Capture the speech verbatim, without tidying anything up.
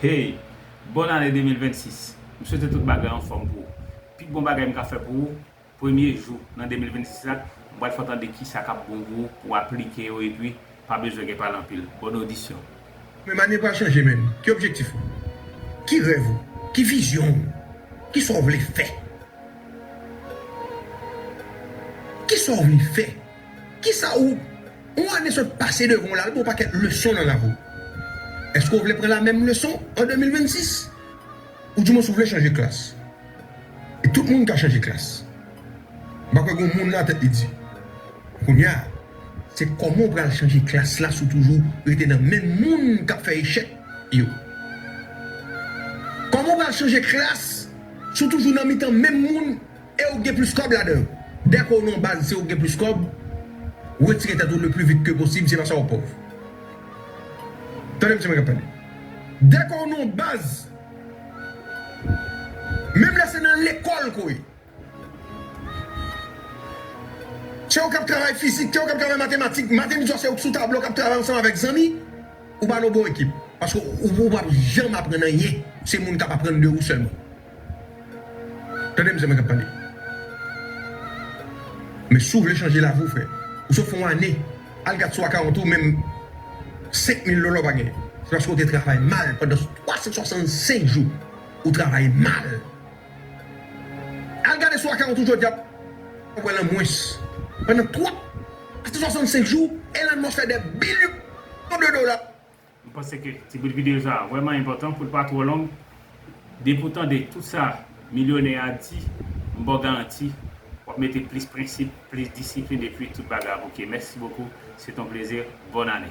Hey, bòn ane de mil vennsis. M swete tout bagay anfòm pou ou. Pi bon bagay m ka fè pou ou, premye jou nan de mil vennsis la, m pral fè w tande kisa k ap bon pou ou, pou w aplike yo, epi pa bezwen gen pale anpil. Bòn odisyon. Men ane pral chanje, menm. Ki objektif ou? Ki rèv ou? Ki vizyon ou? Kisa w vle fè? Kisa w vle fè? Kisa ou, yon ane sot pase devan w la, l ba w pakèt leson nan lavi w. Èske w vle pran la menm leson an de mil vennsis? Oudimwens ou vle chanje klas? E tout moun ka chanje klas. M pa kwè gen moun la tèt li di. Kounye a, se kòman w pral chanje klas la si w toujou rete nan menm moun k ap fè echèk yo. Kòman w pral chanje klas si w toujou nan mitan menm moun e ou gen plis kòb ladan yo? Dèke w nan baz, se ou gen plis kòb, retire tèt ou le pli vit ke posib, se pa sa w pòv. Tande m, se mwen k ap pale. Dèke w nan baz, menm lè se nan lekòl ke w ye, se ou k ap travay fizik, se ou k ap travay matematik, maten, midi, swa se ou k sou tablo k ap travay ansanm avèk zanmi, ou pa nan bon ekip. Paske ou, ou p ap janm aprann anyen. Se moun k ap aprann de ou sèlman. Tande m, se mwen k ap pale. Men si w vle chanje lavi w, frè, ou sot fè yon ane, al gad sou akawont ou, menm senk mil dola w pa genyen. Se paske w te travay mal pandan twa san swasannsenk jou. Ou travay mal. Al gade sou akawont ou jodi a, w wè l an mwens. Pandan twa san swasannsenk jou, Elon Musk fè dè bilyon de dola. M panse ke ti bout videyo sa a vrèman enpòtan pou l pa twò long. Depi w tande tout sa milyonè a di, m ba w garanti, w ap mete plis prensip, plis disiplin, epi tout bagay ap oke. Merci beaucoup, c'est un plaisir, bonne année.